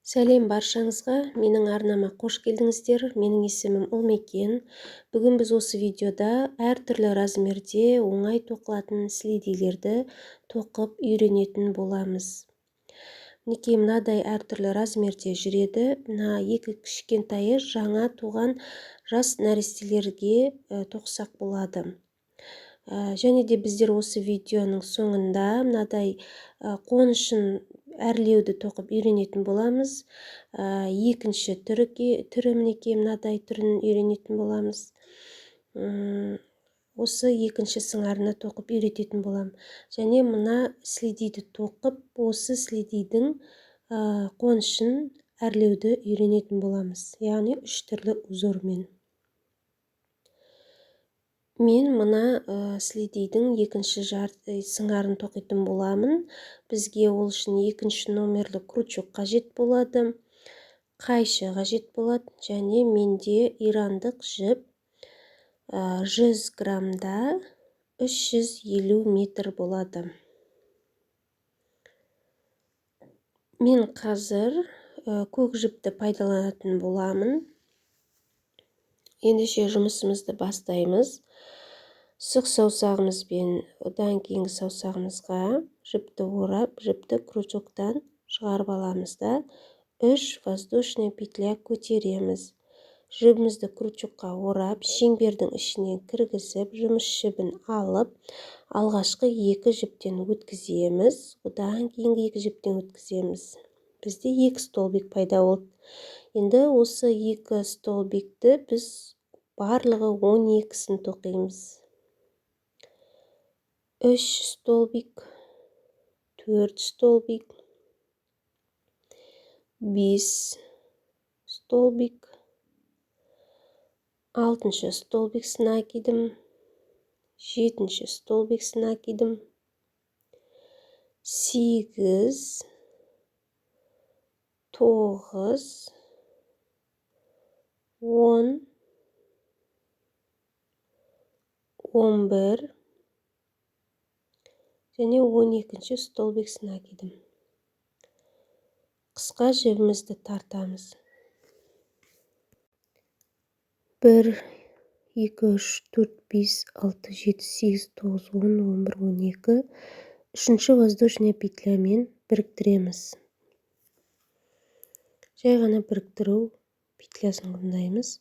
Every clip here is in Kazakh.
Сәлем баршаңызға, менің арнама қош келдіңіздер. Менің есімім Ұлмекен. Бүгін біз осы видеода әртүрлі размерде оңай тоқылатын сілейдейлерді тоқып үйренетін боламыз. Мінекей, мынадай әртүрлі размерде жүреді. Мына екі кішкентайы жаңа туған жас нәрестелерге тоқсақ болады. Және де біздер осы видеоның соңында мынадай қонышын әрлеуді тоқып үйренетін боламыз. Екінші түрі мінекей, мынадай түрін үйренетін боламыз. Осы екінші сыңарына тоқып үйрететін боламын. Және мына сілейдейді тоқып, осы сілейдейдің қонышын әрлеуді үйренетін боламыз. Яғни үш түрлі узормен. Мен мына сілейдейдің екінші сыңарын тоқитын боламын. Бізге ол үшін екінші номерлі крючок қажет болады, қайшы қажет болады, және менде ирандық жіп 100 граммда 350 метр болады. Мен қазір көк жіпті пайдаланатын боламын. Ендеше жұмысымызды бастаймыз. Сұқ саусағымызбен одан кейінгі саусағымызға жіпті орап, жіпті крючоктан шығарып аламыз да, 3 воздушный петля көтереміз. Жібімізді крючокқа орап, шеңбердің ішінен кіргізіп, жұмыс жібін алып, алғашқы 2 жіптен өткіземіз, одан кейінгі 2 жіптен өткіземіз. Бізде 2 столбик пайда болды. Енді осы 2 столбикті біз барлығы 12-сін тоқимыз. 3 столбик, 4 столбик, 5 столбик, 6 столбик с накидом, 7 столбик с накидом, 8, 9, 10, 11 және 12 столбик с накидом. Қысқа жібімізді тартамыз. 1, 2, 3, 4, 5, 6, 7, 8, 9, 10, 11, 12. Үшінші воздушная петлямен біріктіреміз. Жай ғана біріктіру петлясын орындаймыз.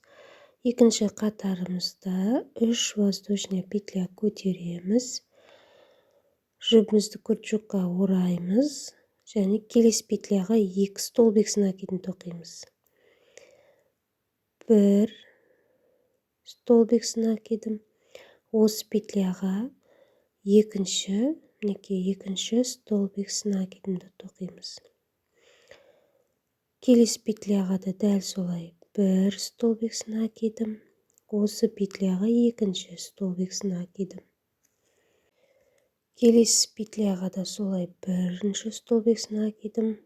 Екінші қатарымызда 3 воздушная петля көтереміз. Жібімізді крючокқа ораймыз және келесі петляға 2 столбик с накидін тоқимыз. 1 столбик с накидом, осы петляға екінші, мінекей, екінші столбик с накидімді тоқимыз. Келесі петляға да дәл солай 1 столбик с накидом, осы петляға екінші столбик с накидом. Келесі петляға да солай бірінші столбик с накидом,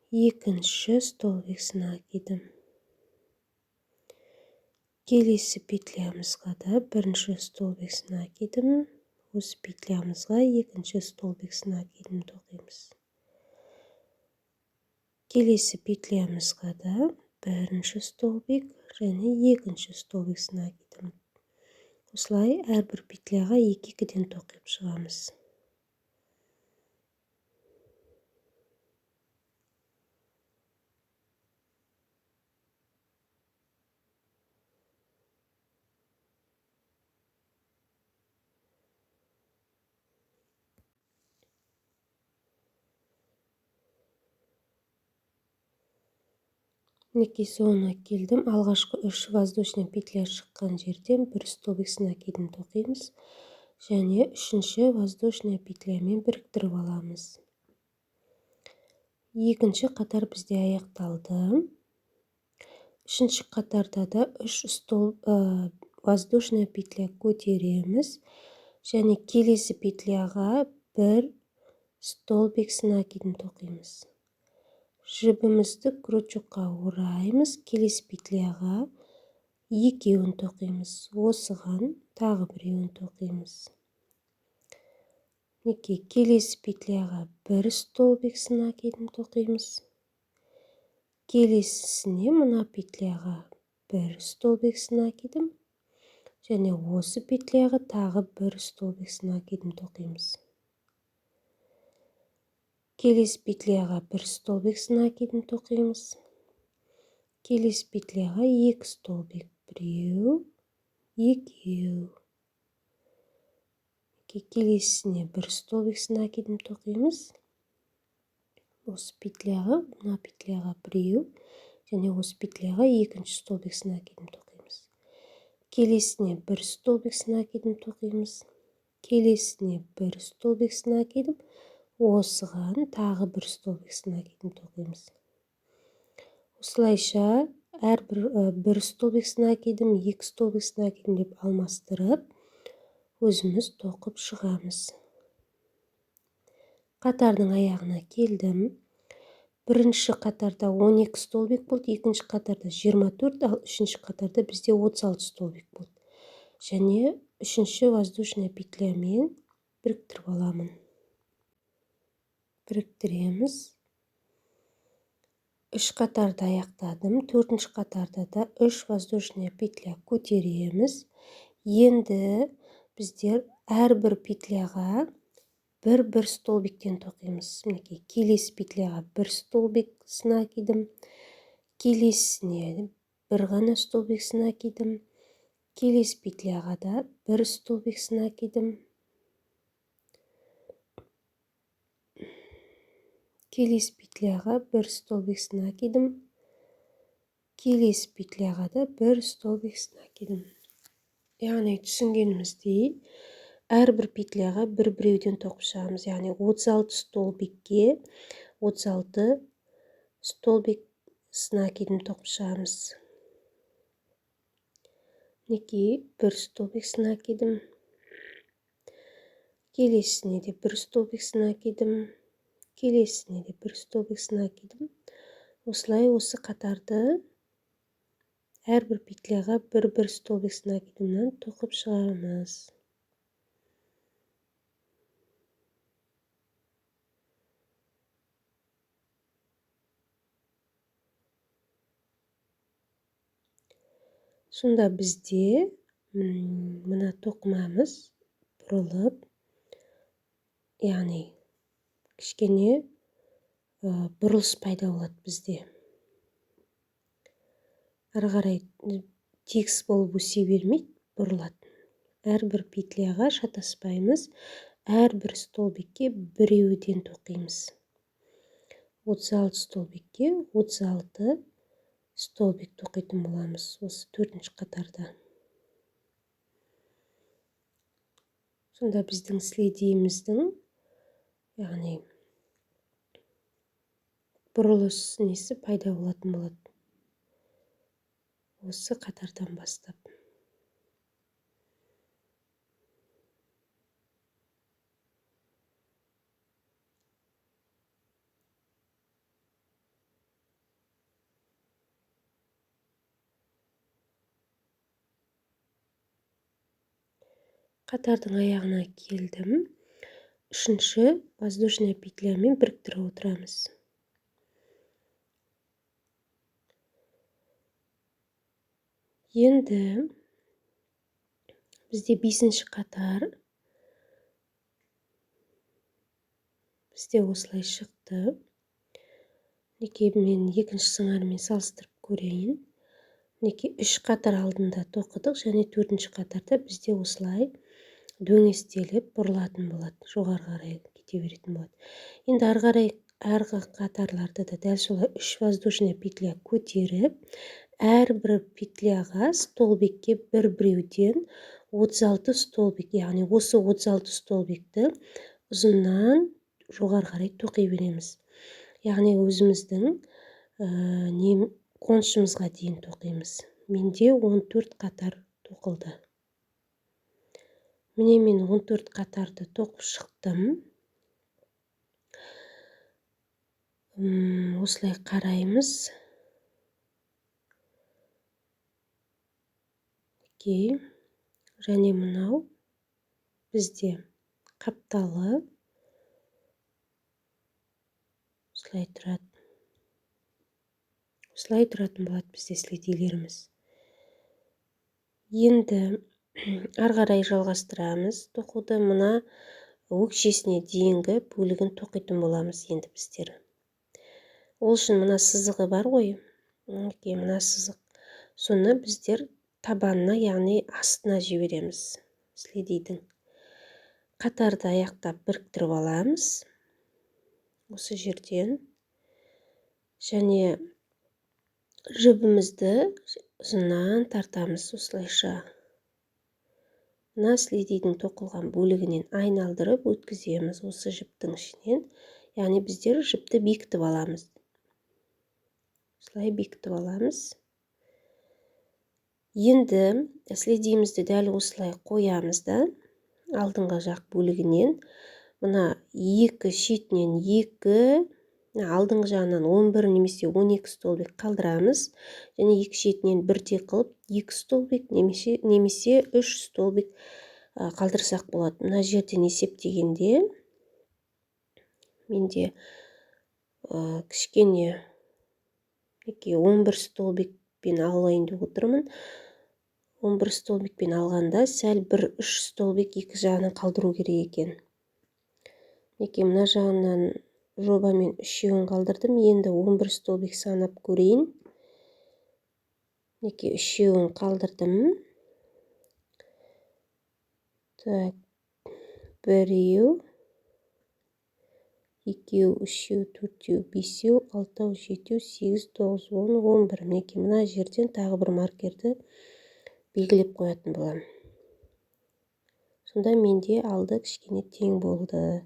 екінші столбик с накидом. Келесі петлямызға да бірінші столбик с накидом, осы петлямызға екінші столбик с накидом тоқимыз. Келесі петлямызға да бірінші столбик және екінші столбик с накидом. Осылай әрбір петляға екі-екіден тоқып шығамыз. Мінекей, соңына келдім. Алғашқы 3 воздушный петля шыққан жерден бір столбик с накидін тоқимыз және үшінші воздушный петлямен біріктіріп аламыз. Екінші қатар бізде аяқталды. Үшінші қатарда да 3 воздушный петля көтереміз және келесі петляға бір столбик с накидін тоқимыз. Жібімізді крючокқа ораймыз, келесі петляға екеуін тоқимыз, осыған тағы біреуін тоқимыз. Мінекей, келесі петляға бір столбик с накидом тоқимыз. Келесісіне мына петляға 1 столбик с накидом және осы петляға тағы 1 столбик с накидом тоқимыз. Келесі петляға 1 столбик с накидом тоқимыз. Келесі петляға 2 столбик, 1, 2. Келесісіне 1 столбик с накидом тоқимыз. Осы петляға, мына петляға 1 және осы петляға екінші столбик с накидом тоқимыз. Келесіне 1 столбик с накидом тоқимыз. Келесіне 1 столбик с накидом, осыған тағы 1 столбик с накидом тоқимыз. Осылайша әрбір 1 столбик с накидом, 2 столбик с накидом деп алмастырып, өзіміз тоқып шығамыз. Қатардың аяғына келдім. Бірінші қатарда 12 столбик болды, екінші қатарда 24, ал үшінші қатарда бізде 36 столбик болды. Және үшінші воздушная петлямен біріктіріп аламын. Біріктіреміз. 3 қатарды аяқтадым. Төртінші қатарда да 3 воздушная петля көтереміз. Енді біздер әрбір петляға бір-бір столбиктен тоқимыз. Мінекей, келесі петляға 1 столбик с накидом, келесісіне бір ғана столбик с накидом, келесі петляға да 1 столбик с накидом, келесі петляға 1 столбик с накидом, келесі петляға да 1 столбик с накидом. Яғни түсінгеніміздей, әрбір петляға бір-біреуден тоқып шығамыз. Яғни 36 столбикке 36 столбик с накидом тоқып шығамыз. Мінекей, 1 столбик с накидом, келесісіне де 1 столбик с накидом, келесісіне де 1 столбик с накидом. Осылай осы қатарды әрбір петляға бір-бір столбик с накидомнан тоқып шығамыз. Сонда бізде мына тоқымамыз бұрылып, яғни кішкене бұрылыс пайда болады бізде. Ары қарай тегіс болып өсе бермейді, бұрылады. Әрбір петляға шатаспаймыз, әрбір столбикке біреуден тоқимыз. 36 столбикке 36 столбик тоқитын боламыз осы төртінші қатарда. Сонда біздің следейіміздің, яғни бұрылыс несі пайда болатын болады осы қатардан бастап. Қатардың аяғына келдім. Үшінші воздушная петлямен біріктіріп отырамыз. Енді бізде бесінші қатар бізде осылай шықты. Мінекей, мен екінші сыңармен салыстырып көрейін. Мінекей, 3 қатар алдында тоқыдық және төртінші қатарда бізде осылай дөңестеліп бұрылатын болады, жоғары қарай кете беретін болады. Енді ары қарай арғы қатарларда да дәл солай 3 воздушная петля көтеріп, әрбір петляға столбикке бір-біреуден 36 столбик, яғни осы 36 столбикті ұзыннан жоғары қарай тоқи береміз. Яғни өзіміздің қонышымызға дейін тоқимыз. Менде 14 қатар тоқылды. Міне, мен 14 қатарды тоқып шықтым. Осылай қараймыз. Окей. Және мынау бізде қапталы осылай тұрады. Осылай тұратын болады бізде сілетейлеріміз. Енді ары қарай жалғастырамыз тоқуды. Мына өкшесіне дейінгі бөлігін тоқитын боламыз енді біздер. Ол үшін мына сызығы бар ғой, мінекей мына сызық. Соны біздер табанына, яғни астына жібереміз сілетейдің. Қатарды аяқтап біріктіріп аламыз осы жерден. Және жібімізді ұзыннан тартамыз осылайша. Мына сілетейдің тоқылған бөлігінен айналдырып өткіземіз осы жіптің ішінен. Яғни біздер жіпті бекітіп аламыз. Осылай бекітіп аламыз. Енді сілетейімізді дәл осылай қоямыз да, алдыңғы жақ бөлігінен мына екі шетінен екі, алдыңғы жағынан 11 немесе 12 столбик қалдырамыз. Және екі шетінен бірдей қылып 2 столбик немесе 3 столбик қалдырсақ болады. Мына жерден есептегенде менде кішкене 11 столбикпен алайын деп отырмын. 11 столбикпен алғанда сәл бір 3 столбик екі жағынан қалдыру керек екен. Мінекей мына жағынан жобамен үшеуін қалдырдым. Енді 11 столбик санап көрейін. Мінекей үшеуін қалдырдым. Так, біреу, екеу, үшеу, төртеу, бесеу, алтау, жетеу, сегіз, тоғыз, он, 11. Мінекей мына жерден тағы бір маркерді белгілеп қоятын боламын. Сонда менде алды кішкене тең болды.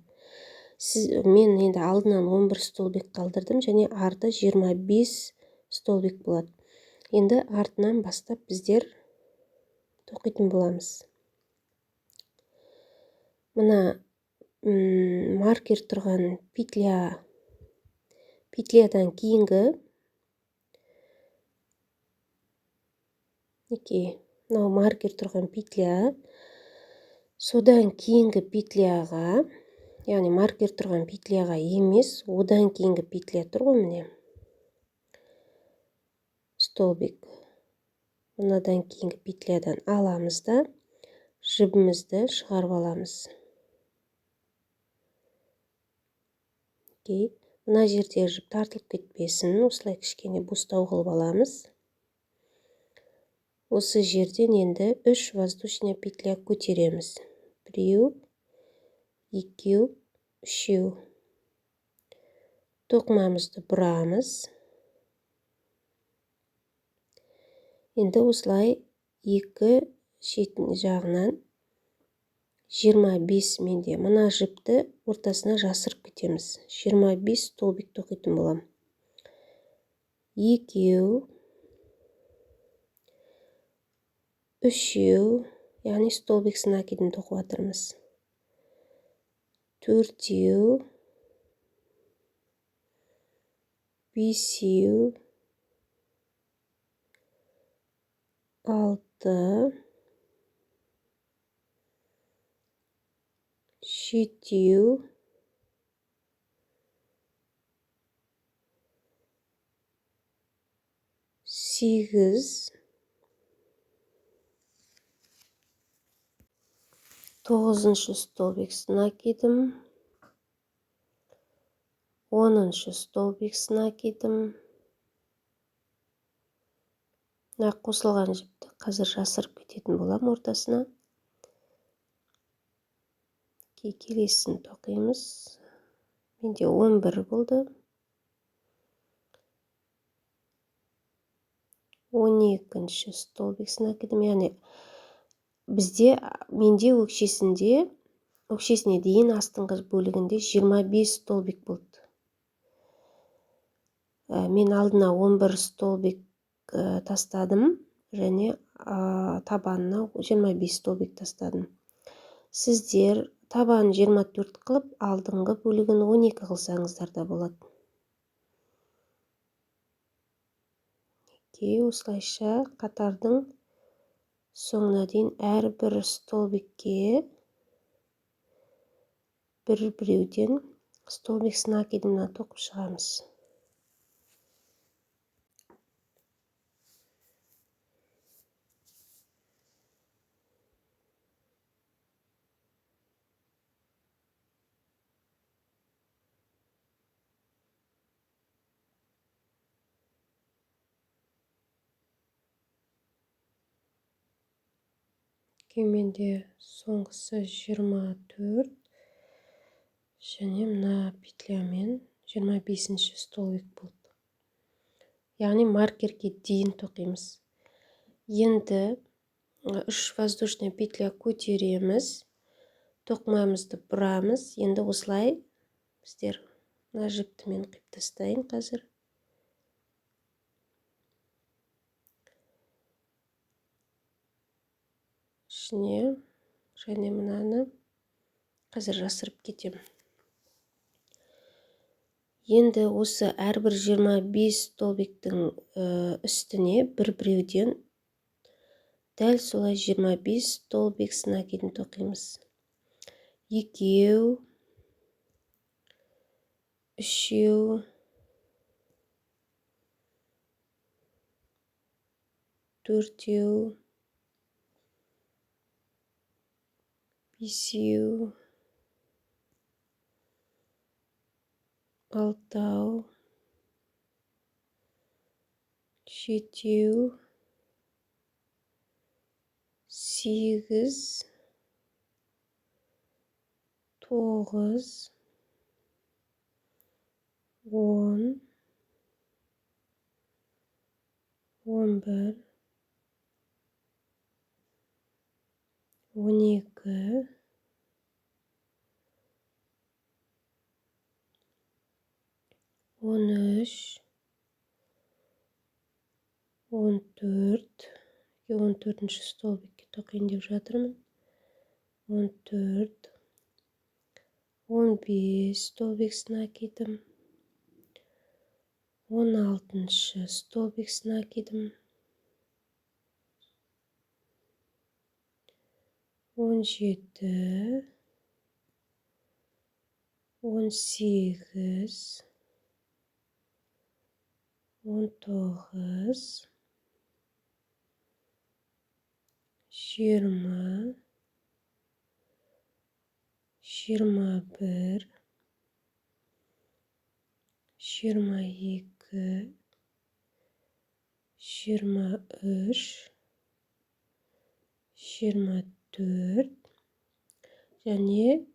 Мен енді алдынан 11 столбик қалдырдым және арты 25 столбик болады. Енді артынан бастап біздер тоқитын боламыз. Мына маркер тұрған петлядан кейінгі, мінекей мынау маркер тұрған петля, содан кейінгі петляға, яғни маркер тұрған петляға емес, одан кейінгі петля тұр ғой міне. Столбик. Мынадан кейінгі петлядан аламыз да жібімізді шығарып аламыз. Окей. Мына жерде жіп тартылып кетпесін, осылай кішкене бостау қылып аламыз. Осы жерден енді 3 воздушная петля көтереміз. Біреу, екеу, үшеу. Тоқымамызды бұрамыз. Енді осылай екі шетін жағынан 25 менде мына жіпті ортасына жасырып кетеміз. 25 столбик тоқитын болам. Екеу, үшеу, яғни столбик с накидін тоқып жатырмыз. Төртеу, бесеу, алты, жетеу, сегіз, тоғызыншы столбик с накидом, оныншы столбик с накидом. Мына қосылған жіпті қазір жасырып кететін болам ортасына. Келесін тоқимыз. Менде 11 болды. 12-ші столбик с накидом, яғни бізде менде өкшесіне дейін астыңғы бөлігінде 25 столбик болды. Мен алдына 11 столбик тастадым және табанына 25 столбик тастадым. Сіздер табанын 24 қылып, алдыңғы бөлігін 12 қылсаңыздар да болады. Осылайша қатардың соңына дейін әрбір столбикке бір-біреуден столбик с накидом тоқып шығамыз. Менде соңғысы 24 және мына петлямен 25-ші столбик болды. Яғни маркерге дейін тоқимыз. Енді 3 воздушный петля көтереміз, тоқымамызды бұрамыз. Енді осылай біздер мына жіпті мен қиып тастайын қазір. Ішіне және мынаны қазір жасырып кетемін. Енді осы әрбір 25 столбиктің үстіне бір-біреуден дәл солай 25 столбик с накидін тоқимыз. 2, 3, 4, 5, 6, 7, 8, 9, 10, 11, 12, 13, 14, 14-ші столбикке тоқиын деп жатырмын. 14, 15 столбик с накидом, 16-шы столбик с накидом, 17, 18, 19, 20, 21, 22, 23, 24 және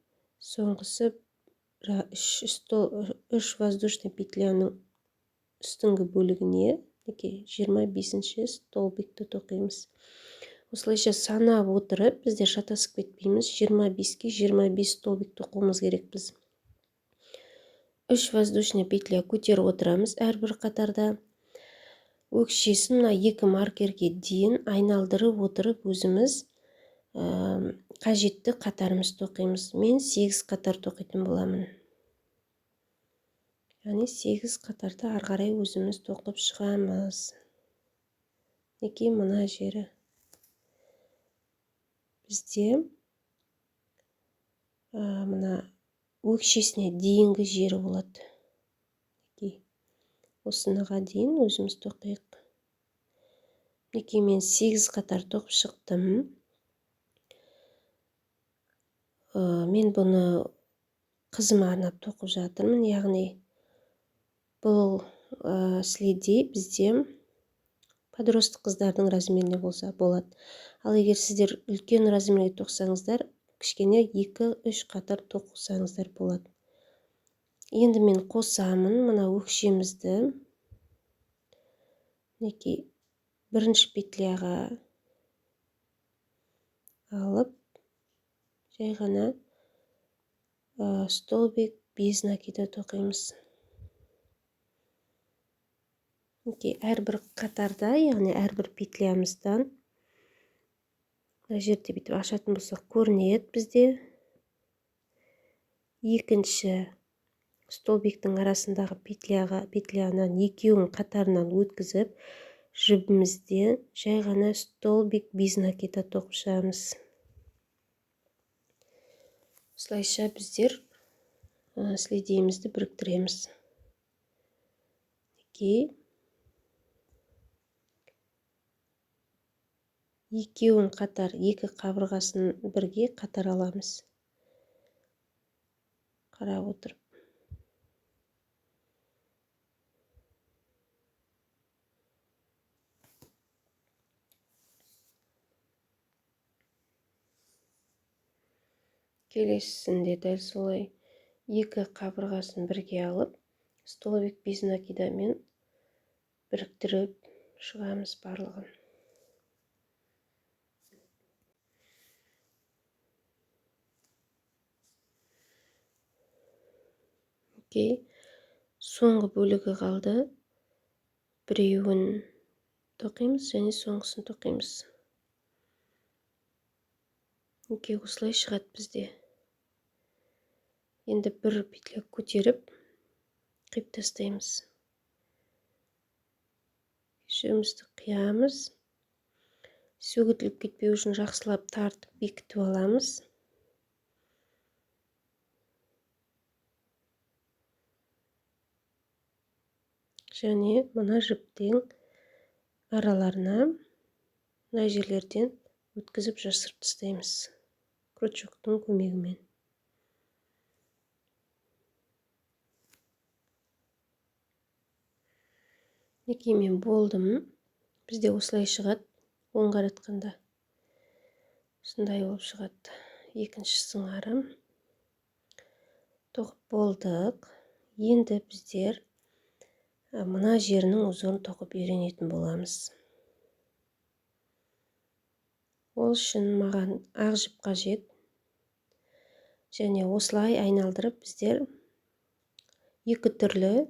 соңғысы 3 воздушный петляның үстіңгі бөлігіне 25-ші столбикті тоқимыз. Осылайша санап отырып, біздер шатасып кетпейміз. 25-ке 25 столбик тоқуымыз керекпіз. 3 воздушный петля көтеріп отырамыз әрбір қатарда. Өкшесін мына 2 маркерге дейін айналдырып отырып өзіміз қажетті қатарымыз тоқимыз. Мен 8 қатар тоқитын боламын. Яғни 8 қатарды ары қарай өзіміз тоқып шығамыз. Мінекей мына жері бізде мына өкшесіне дейінгі жері болады. Мінекей осыныға дейін өзіміз тоқиық. Мінекей мен 8 қатар тоқып шықтым. Мен бұны қызыма арнап тоқып жатырмын. Яғни бұл следей бізде подросток қыздардың размеріне болса болады. Ал егер сіздер үлкен размерге тоқсаңыздар, кішкене 2-3 қатар тоқсаңыздар болады. Енді мен қосамын мына өкшемізді. Мінекей бірінші петляға алып, жай ғана столбик без накида тоқимыз. Мінекей әрбір қатарда, яғни әрбір петлямыздан мына жерде бүйтіп ашатын болсақ көрінеді бізде. Екінші столбиктің арасындағы петлянан екеуін қатарынан өткізіп, жібімізден жай ғана столбик без накида тоқып шығамыз. Осылайша біздер следейімізді біріктіреміз. Мінекей екеуін қатар, екі қабырғасын бірге қатар аламыз. Қарап отырып. Келесісінде дәл солай екі қабырғасын бірге алып, столбик без накидамен біріктіріп шығамыз барлығын. Окей, соңғы бөлігі қалды. Біреуін тоқимыз және соңғысын тоқимыз. Окей, осылай шығады бізде. Енді бір петля көтеріп қиып тастаймыз. Жібімізді қиямыз. Сөгітіліп кетпеу үшін жақсылап тартып бекітіп аламыз. Және мына жіптің араларына мына жерлерден өткізіп жасырып тастаймыз крючоктың көмегімен. Мінекей мен болдым. Бізде осылай шығады, оң қаратқанда осындай болып шығады. Екінші сыңарым тоқып болдық. Енді біздер мына жерінің узорын тоқып үйренетін боламыз. Ол үшін маған ақ жіп қажет. Және осылай айналдырып біздер екі түрлі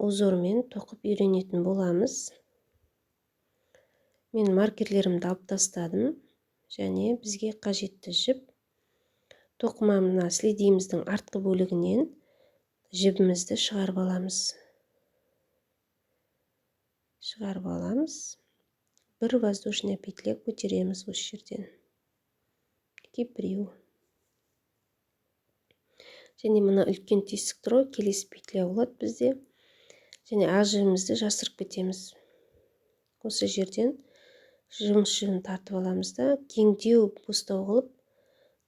узормен тоқып үйренетін боламыз. Мен маркерлерімді алып тастадым. Және бізге қажетті жіп тоқыма мына следейіміздің артқы бөлігінен жібімізді шығарып аламыз. Шығарып аламыз. Бір воздушная петля көтереміз осы жерден. Біреу. Және мына үлкен тесік тұр ғой, келесі петля болады бізде. Және ақ жібімізді жасырып кетеміз. Осы жерден жұмыс жібін тартып аламыз да, кеңдеу бостау қылып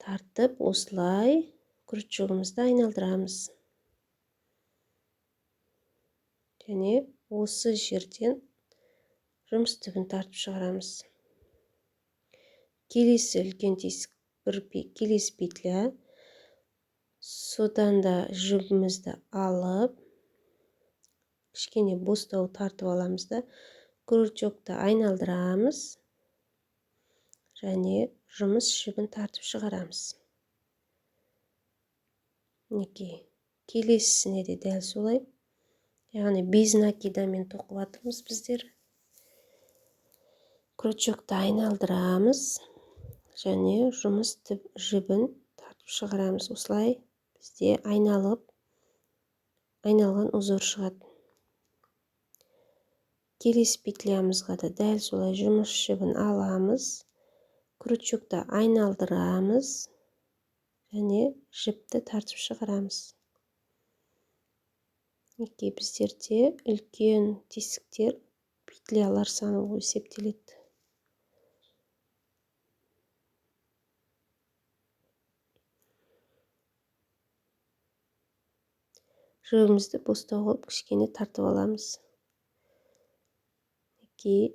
тартып, осылай крючогымызды айналдырамыз. Және осы жерден жұмыс түбін тартып шығарамыз. Келесі үлкен тесік бір келесі петля. Содан да жібімізді алып, кішкене бостау тартып аламыз да, крючокты айналдырамыз және жұмыс жібін тартып шығарамыз. Мінекей, келесісіне де дәл солай. Яғни без накидамен тоқып жатырмыз біздер. Крючокты айналдырамыз және жұмыс жібін тартып шығарамыз. Осылай бізде айналған узор шығады. Келесі петлямызға да дәл солай жұмыс жібін аламыз, крючокты айналдырамыз және жіпті тартып шығарамыз. Мінекей, біздерде үлкен тесіктер петлялар саны болып есептеледі. Жібімізді бостау қылып кішкене тартып аламыз. Мінекей.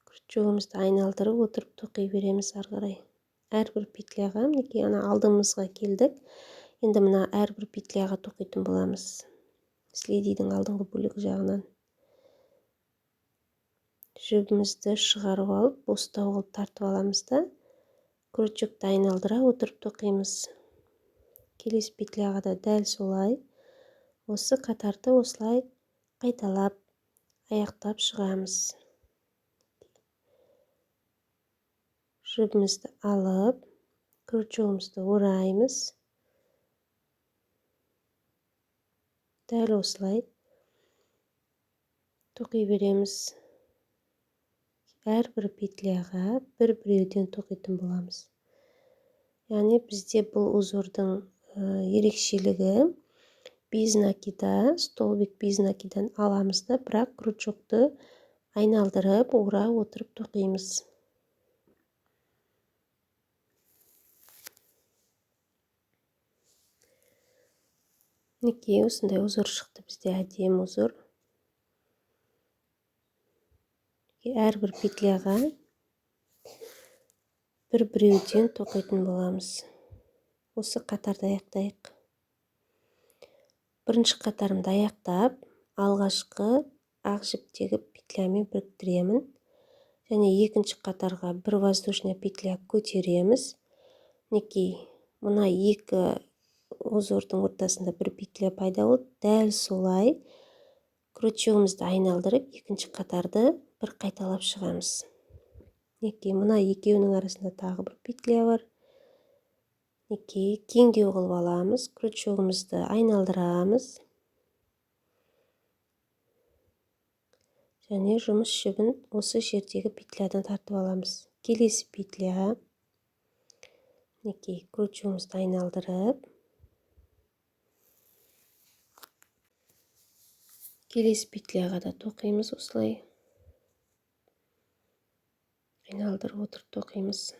Крючогымызды айналдырып отырып тоқи береміз ары қарай. Әрбір петляға, мінекей, ана алдымызға келдік. Енді мына әрбір петляға тоқитын боламыз. Следидің алдыңғы бөлігі жағынан. Жібімізді шығарып алып, бостау қылып тартып аламыз да, крючокты айналдыра отырып тоқимыз. Келесі петляға да дәл солай. Осы қатарды осылай қайталап, аяқтап шығамыз. Жібімізді алып, крючогымызды ораймыз. Дәл осылай тоқи береміз. Әрбір петляға бір-біреуден тоқитын боламыз. Яғни бізде бұл узордың ерекшелігі без накида, столбик без накидан аламыз да, бірақ крючокты айналдырып, ора отырып тоқимыз. Мінекей, осындай узор шықты бізде, әдемі узор. Әрбір петляға бір-біреуден тоқитын боламыз. Осы қатарды аяқтайық. Бірінші қатарымды аяқтап, алғашқы ақ жіптегі петлямен біріктіремін. Және екінші қатарға бір воздушная петля көтереміз. Мінекей, мына екі узордың ортасында бір петля пайда болды. Дәл солай крючогымызды айналдырып, екінші қатарды бір қайталап шығамыз. Мінекей, мына екеуінің арасында тағы бір петля бар. Мінекей, кеңдеу қылып аламыз, крючогымызды айналдырамыз. Және жұмыс жібін осы жердегі петлядан тартып аламыз. Келесі петля. Мінекей, крючогымызды айналдырып, келесі петляға да тоқимыз осылай. Айналдырып отырып тоқимыз.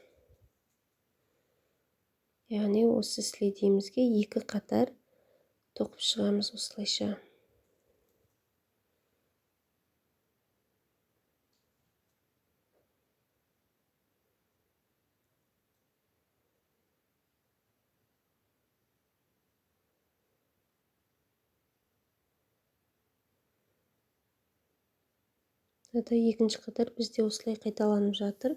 Яғни осы следімізге екі қатар тоқып шығамыз осылайша. Екінші қатар бізде осылай қайталанып жатыр.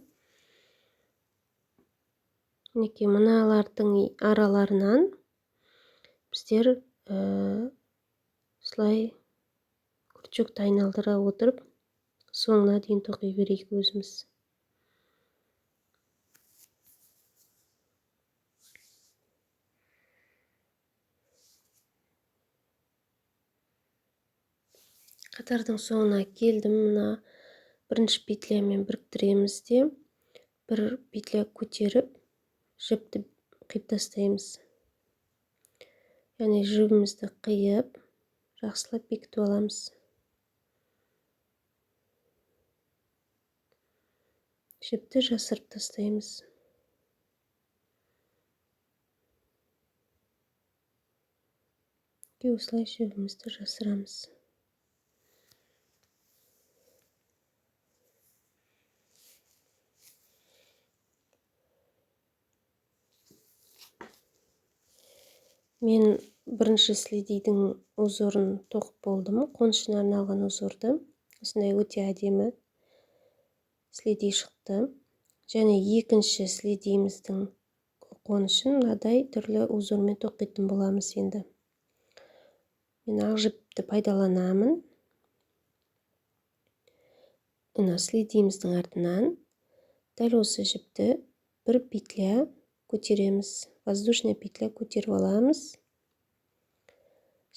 Мінекей, мыналардың араларынан біздер осылай крючокты айналдыра отырып соңына дейін тоқи берейік өзіміз. Қатардың соңына келдім. Мына бірінші петлямен біріктіреміз де, бір петля көтеріп жіпті қиып тастаймыз. Яғни жібімізді қиып, жақсылап бекітіп аламыз. Жіпті жасырып тастаймыз. Осылай жібімізді жасырамыз. Мен бірінші следидің узорын тоқып болдым. Қонышына арналған узорды. Осындай өте әдемі следи шықты. Және екінші следиміздің қонышын мынадай түрлі узормен тоқитын боламыз енді. Мен ақ жіпті пайдаланамын. Мына следиміздің артынан дәл осы жіпті бір петля көтереміз. Воздушная петля көтеріп аламыз.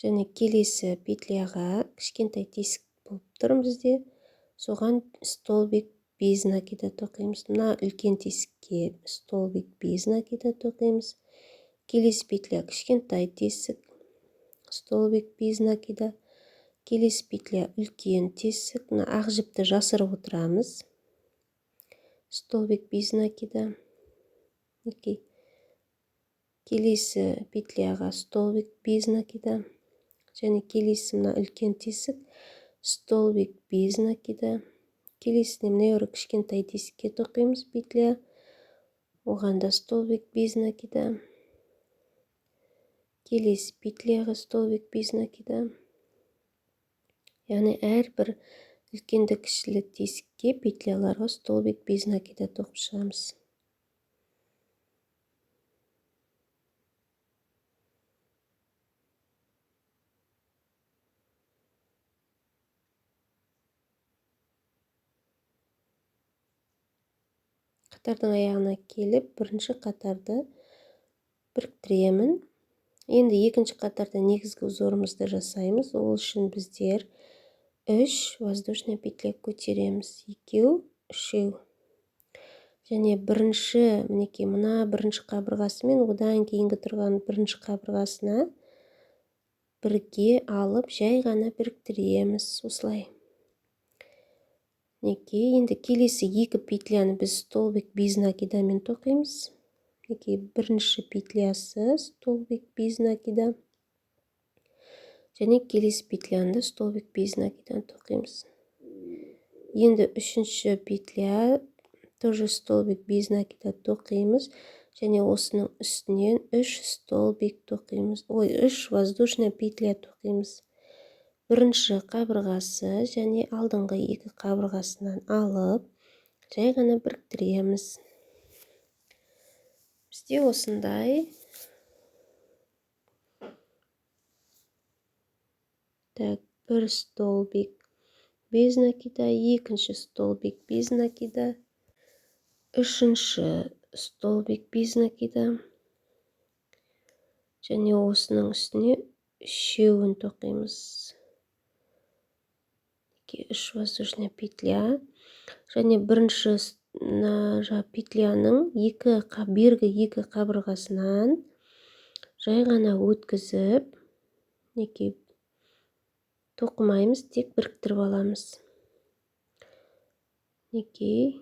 Және келесі петляға кішкентай тесік болып тұр бізде. Соған столбик без накида тоқимыз. Мына үлкен тесікке столбик без накида тоқимыз. Келесі петля кішкентай тесік, столбик без накида. Келесі петля үлкен тесік. Мына ақ жіпті жасырып отырамыз. Столбик без накида. Мінекей. Келесі петляға столбик без накида. Және келесі мына үлкен тесік, столбик без накида. Келесіне мына бір кішкентай тесікке тоқимыз петля. Оған да столбик без накида. Келесі петляға столбик без накида. Яғни әрбір үлкенді кішілі тесікке петляларға столбик без накида тоқып шығамыз. Қатардың аяғына келіп, бірінші қатарды біріктіремін. Енді екінші қатарда негізгі узорымызды жасаймыз. Ол үшін біздер 3 воздушная петля көтереміз. Екеу, үшеу. Және бірінші, мінекей, мына бірінші қабырғасы мен одан кейінгі тұрған бірінші қабырғасына бірге алып, жай ғана біріктіреміз осылай. Мінекей, енді келесі екі петляны біз столбик без накидамен тоқимыз. Мінекей, бірінші петлясы столбик без накида. Және келесі петляны да столбик без накидан тоқимыз. Енді үшінші петля, тоже столбик без накида тоқимыз және осының үстінен 3 столбик тоқимыз. Ой, 3 воздушная петля тоқимыз. Бірінші қабырғасы және алдыңғы екі қабырғасынан алып, жай ғана біріктіреміз. Бізде осындай. Так, бір столбик без накида, екінші столбик без накида, үшінші столбик без накида және осының үстіне үшеуін тоқимыз. 3 воздушная петля және бірінші петляның бергі екі қабырғасынан жай ғана өткізіп, мінекей, тоқымаймыз, тек біріктіріп аламыз. Мінекей,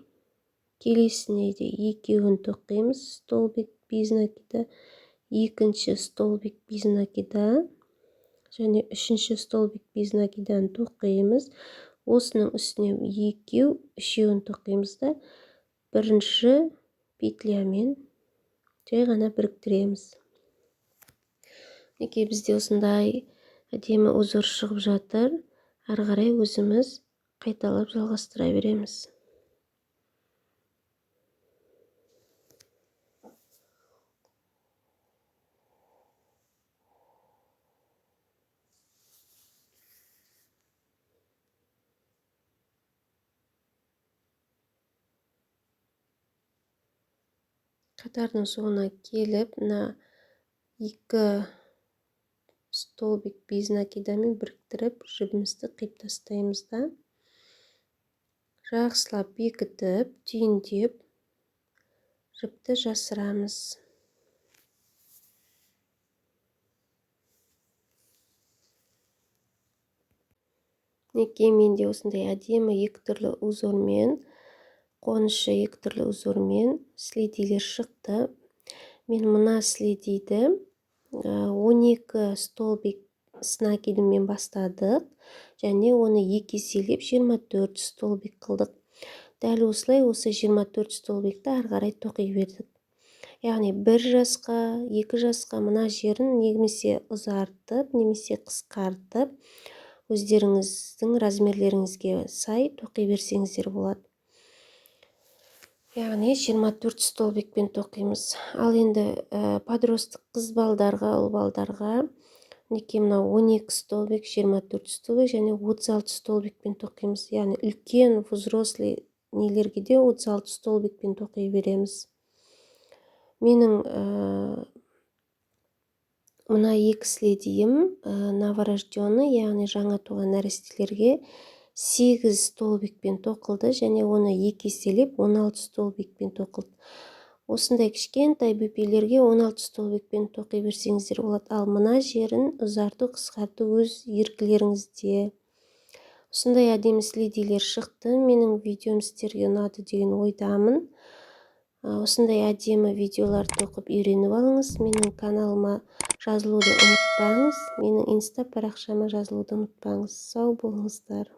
келесіне де екеуін тоқимыз, столбик без накида, екінші столбик без накида және үшінші столбик без накиданы тоқимыз. Осының үстіне екеу, үшеуін тоқимыз да, бірінші петлямен жай ғана біріктіреміз. Мінекей, бізде осындай әдемі узор шығып жатыр. Әрі қарай өзіміз қайталап жалғастыра береміз. Қатардың соңына келіп, мына екі столбик без накидамен біріктіріп, жібімізді қиып тастаймыз да, жақсылап бекітіп, түйіндеп, жіпті жасырамыз. Мінекей, менде осындай әдемі екі түрлі узормен, қонышы екі түрлі узормен слидилер шықты. Мен мына слидиді 12 столбик с накидымен бастадық және оны екі еселеп 24 столбик қылдық. Дәл осылай осы 24 столбикті ары қарай тоқи бердік. Яғни 1 жасқа, 2 жасқа мына жерін немесе ұзартып, немесе қысқартып, өздеріңіздің размерлеріңізге сай тоқи берсеңіздер болады. Яғни 24 столбикпен тоқимыз. Ал енді подросток қыз балдарға, ұл балдарға мінекей мынау 12 столбик, 24 столбик және 36 столбикпен тоқимыз. Яғни үлкен взрослый нелерге де 36 столбикпен тоқи береміз. Менің мына екі следиім новорожденный, яғни жаңа туған нәрестелерге 8 столбикпен тоқылды және оны екі еселеп 16 столбикпен тоқылды. Осындай кішкентай бөпелерге 16 столбикпен тоқи берсеңіздер болады. Ал мына жерін ұзарту, қысқарту өз еркілеріңізде. Осындай әдемі следилер шықты. Менің видеом сіздерге ұнады деген ойдамын. Осындай әдемі видеолар тоқып үйреніп алыңыз. Менің каналыма жазылуды ұмытпаңыз. Менің инста парақшама жазылуды ұмытпаңыз. Сау болыңыздар.